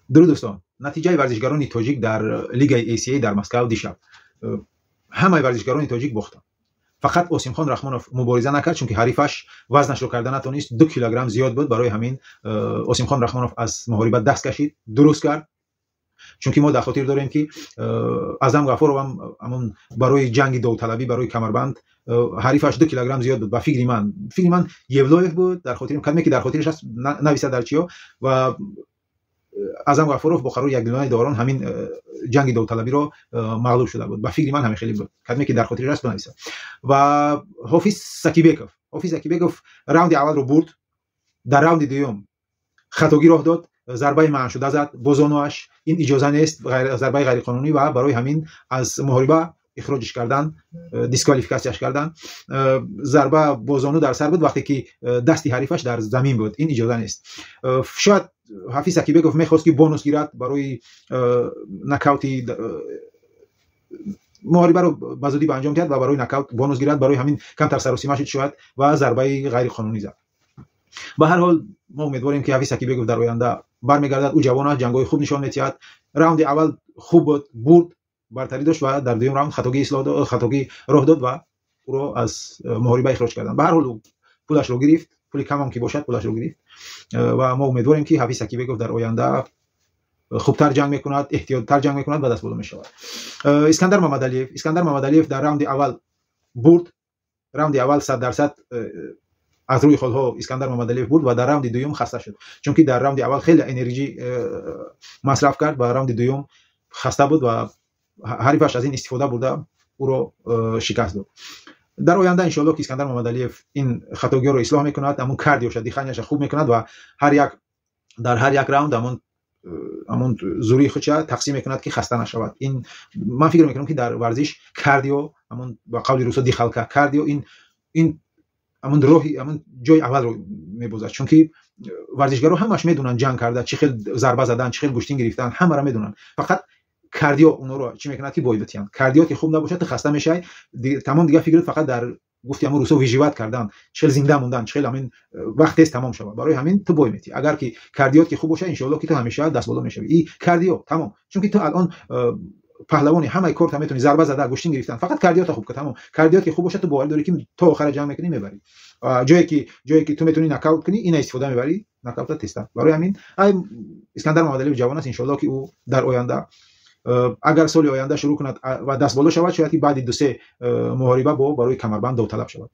Дуруд, дӯстон. Натиҷаи варзишгарони тоҷик дар лигаи ACA дар Москав дишаб. Ҳамаи варзишгарони тоҷик бохтанд. Фақат Осимхон Раҳмонов мубориза накард, чунки ҳарифаш вазнашро карда натонист, 2 килограмм зиёд буд. Барои ҳамин Осимхон Раҳмонов аз муҳориба даст кашид. Дуруст кард, чунки мо дар хотир дорем, ки Аъзам Ғафуровам ҳамон барои ҷанги довталабӣ барои камарбанд ҳарифаш 2 килограмм зиёд буд. Ба фикри ман Евлоев буд. Дар хотирим, кадме ки дар хотираш аст, нависад дар чиё. Ва Аъзам Ғафуров бо қарори якдилонаи доварон ҳамин ҷанги довталабиро мағлуб шуда буд. Ба фикри ман, ҳамин хеле буд. Кадме ки дар хотираш аст, бинависад. Ва Ҳофиз Сакибеков, Ҳофиз Сакибеков раунди аввалро бурд. Дар раунди дуюм хатогӣ роҳ дод, зарбаи манъшуда зад бо зонуаш. Ин иҷоза нест, зарбаи ғайриқонунӣ, ва барои ҳамин аз муҳориба ихроҷиш кардан, дисквалификатсияш кардан. Зарба бо зону дар сар буд, вақте ки дасти ҳарифаш дар замин буд. Ин иҷоза нест. Шояд Ҳафиз Акибеков мехост, ки бонус гирад барои нокаути, муҳорибаро ба зудӣ ба анҷом диҳад ва барои нокаут бонус гирад. Барои ҳамин камтар саросима шуд шояд ва зарбаи ғайриқонунӣ зад. Ба ҳар ҳол, мо умедворем, ки Ҳафиз Акибеков дар оянда бармегардад. Ӯ ҷавон аст, ҷангҳои хуб нишон медиҳад. Раунди аввал хуб буд, бурд, бартарӣ дошт ва дар дуюм раунд хатогӣ роҳ дод ва ӯро аз муҳориба ихроҷ карданд. Ба ҳар ҳол, пулашро гирифт, пули камам ки бошад, пулашро гирифт. Ва мо умедворем, ки Ҳафиз Акибеков дар оянда хубтар ҷанг мекунад, эҳтиёттар ҷанг мекунад ва дастболо мешавад. Искандар Мамадалиев, Искандар Мамадалиев дар раунди аввал бурд. Раунди аввал 100% аз рӯи холҳо Искандар Мамадалиев бурд ва дар раунди дуюм хаста шуд, чунки дар раунди аввал хеле энергӣ масраф кард ва раунди дуюм хаста буд ва ҳарифаш аз ин истифода бурда, ӯро шикаст дод. Дар оянда, иншоалло, ки Искандар Мамадалиев ин хатогиҳоро ислоҳ мекунад, ҳамун кардиоша, дыханияша хуб мекунад ва ҳар як дар ҳар як раунд ҳамун зӯрии худша тақсим мекунад, ки хаста нашавад. Ин ман фикр мекунам, ки дар варзиш кардио, ҳамун ба қавли русо дыхалка, кардио ин ҳамун роҳи, ҳамун ҷои аввалро мебозад, чунки варзишгаро ҳамаш медонанд ҷанг карда, чӣ хел зарба задан, чӣ хел гӯштин гирифтан, ҳамаро медонанд. Фақат кардио онҳоро чӣ мекунад, ки бой битиҳанд. Кардио ки хуб набошад, ту хаста мешавӣ, тамом, дигар фикрат фақат дар гуфти ҳамун русо выживать кардан, чӣ хел зинда мондан, чӣ хел ҳамин вақт тез тамом шавад. Барои ҳамин ту бой метиҳӣ. Агар ки кардиот ки хуб бошад, иншоалло, ки ту ҳамеша дастболо мешавӣ. И кардио тамом, чунки ту алон паҳлавони, ҳамаи корта метавонӣ, зарба зада, гӯштин гирифтан, фақат кардиота хуб ка, тамом. Кардиот ки хуб бошад, ту боварӣ дорӣ, ки то охара ҷанг мекунӣ, мебарӣ. Ҷое ки ту метавонӣ нокаут кунӣ, ина истифода мебарӣ, нокаута тезтар. Барои ҳамин ай Искандар Мамадалиев ҷавон аст. Иншоалло, ки ӯ дар оянда, агар соли оянда шурӯъ кунад ва дастболо шавад, шояд ки баъди дусе муҳориба бо барои камарбанд довталаб шавад.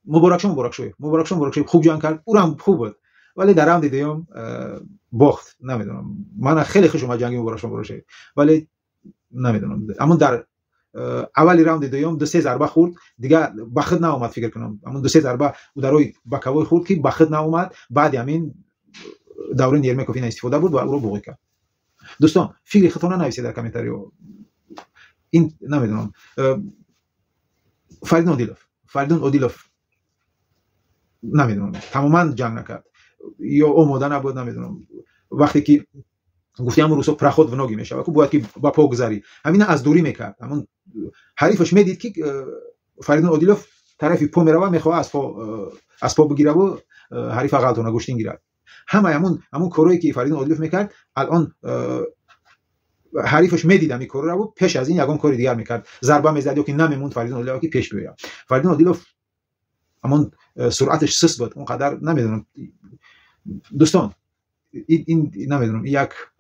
Муборакшо Муборакшоев, Муборакшо Муборакшоев хуб ҷанг кард, ӯрам хуб буд, вале дар раунди дуюм бохт. Намедонам, мана хеле хуш омад ҷанги Муборакшо Муборакшоев, вале намедонам, ҳамун дар аввали раунди дуюм дусе зарба хӯрд, дигар ба худ наомад. Фикр кунам, ҳамун дусе зарба, ударои боковой хӯрд, ки ба худ наомад. Баъди ҳамин Даврон Ермеков ина истифода бурд ва ӯро боғӣ кард. Дӯстон, фикри худтона нависед дар комментариҳо. Ин намедонам, Фаридун Одилов, Фаридун Одилов намедонам, тамоман ҷанг накард ё омода набуд, намедонам. Вақте ки гуфти ҳамун рӯзҳо проход в ноги мешавад, ку бояд ки ба по гузарӣ, ҳамина аз дурӣ мекард. Ҳамун ҳарифаш медид, ки Фаридун Одилов тарафи по мерава, мехоҳад аз по бигираву ҳарифа ғалтона, гӯштин гирад. Ҳамаи ҳамун корое ки Фаридун Одилов мекард, алон ҳарифаш медид ҳамин корро, пеш аз ин ягон кори дигар мекард, зарба мезад ё ки намемонд Фаридун Одилов, ки пеш биёяд. Фаридун Одилов ҳамон суръаташ суст буд он қадар. Намедонам, дӯстон, ин намедонам, як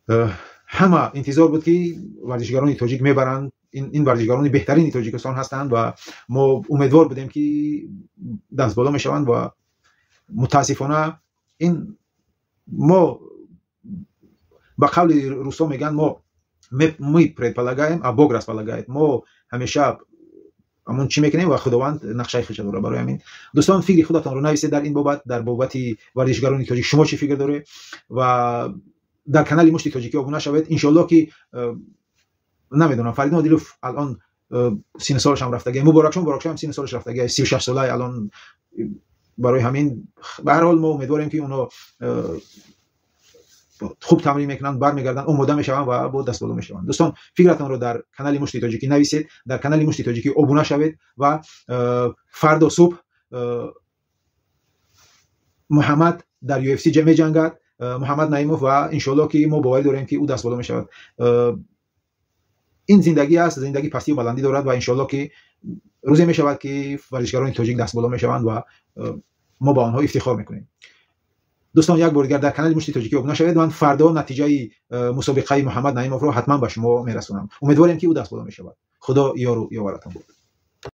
ҳама интизор буд, ки варзишгарони тоҷик мебаранд. Ин варзишгарони беҳтарини Тоҷикистон ҳастанд ва мо умедвор будем, ки дастболо мешаванд. Ва мутаассифона, ин мо ба қавли русо мегӯянд, мо мы предполагаем, а Бог располагает. Мо ҳамеша ҳамон чӣ мекунем ва Худованд нақшаи худша дорад. Барои ҳамин, дӯстон, фикри худатонро нависед дар ин бобат, дар бобати варзишгарони тоҷик шумо чӣ фикр доред ва дар канали Мушти Тоҷикӣ обуна шавед. Иншоалло, ки намедонам, Фаридун Одилов алон сину солашам рафтагия, Муборакшо Муборакшоам сину солаш рафтагия, 36 солаи алон. Барои ҳамин, ба ҳар ҳол, мо умедворем, ки онҳо хуб тамрин мекунанд, бармегарданд, омода мешаванд ва бо дастболо мешаванд. Дӯстон, фикратонро дар канали Мушти Тоҷикӣ нависед, дар канали Мушти Тоҷикӣ обуна шавед ва фардо субҳ Муҳаммад дар UFC меҷангад. Муҳаммад Наимов ва иншоалло, ки мо боварӣ дорем, ки ӯ дастболо мешавад. Ин зиндагӣ аст, зиндагӣ пастию баландӣ дорад ва иншоалло, ки рӯзе мешавад, ки варзишгарони тоҷик дастболо мешаванд ва мо ба онҳо ифтихор мекунем. Дӯстон, як бор дигар дар канали Мушти Тоҷикӣ обуна шавед. Ман фардо натиҷаи мусобиқаи Муҳаммад Наимовро ҳатман ба шумо мерасонам. Умедворем, ки ӯ дастболо мешавад. Худо ёру ёваратон бод.